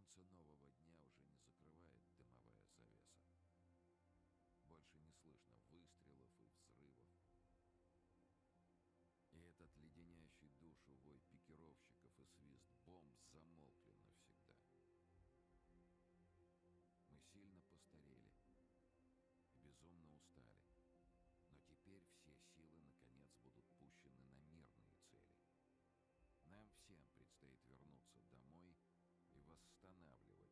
Солнце нового дня уже не закрывает дымовая завеса. Больше не слышно выстрелов и взрывов. И этот леденящий душу вой пикировщиков и свист бомб замолкли навсегда. Мы сильно постарели и безумно устали. Но теперь все силы, наконец, будут пущены на мирные цели. Нам всем предстоит вернуться домой и восстанавливать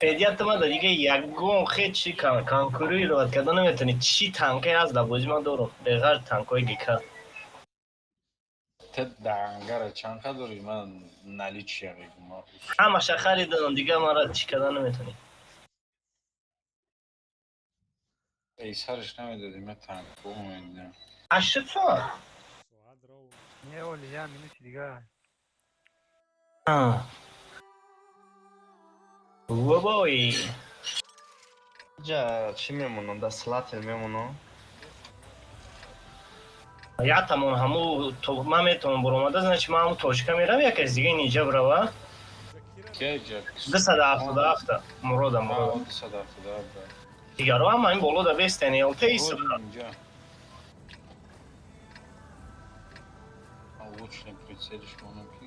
Федиятама да дига ягон хе чи конкурировать карда наметавонӣ. Чӣ танкае ҳаст дар бозӣ ман дорам, беғайр танкҳои ГК. Те дангара чанд қа дорӣ? Ман наличия мегум. Ҳамаша харидам, дига мара чӣ карда наметавонӣ. Эй, сараш намедодӣ, ман танко медидам. 8 соат. Соат ровно. Не, оли, я минути дига. Бобой. Ҷа чӣ мемонам? Да слатер мемонам. Ятамон ҳаму ман метавонам буромада, значит, ман ҳаму точка мерам, як аз дига инҷа бирава. Кия ҷа? 277-та Мурода, Мурода. 277. Дигаро ҳама ин боло да бестен ЛТ ист. Инҷа. Лучный прицелиш монам, ки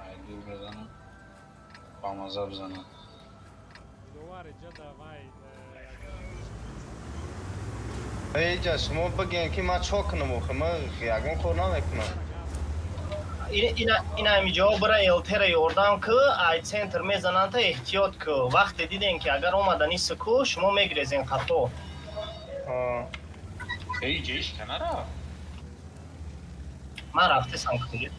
ай дур бизанам. Ба маза бизанам. Диловар, иҷа давай. Эй, ҷа шумо бигем, ки ман чо кунам охи? Ман ягон кор намекунам. Ина ҳамиҷоҳо бира, ЛТ-ра ёрдам ку, ай центр мезананд, та эҳтиёт ку. Вақте дидем, ки агар омадани ску, шумо мегирезен қафо. Эй, ҷа иш канара? Ман рафтесам куҷо.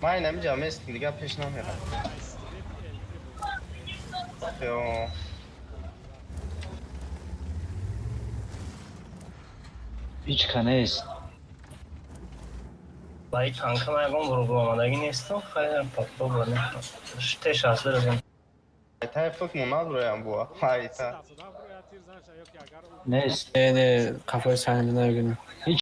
Ман инамиҷа местам, дига пеш намерам. Ё. Ҳеҷ ка нест. Ба ин танка ман ягон бор омадагӣ нестам, хайр, попробуем. Теш аст бирезем. Айтай фикр надроям буа. Айта. Нест. Не, не, қафои саҳна нагирем. Ҳеҷ.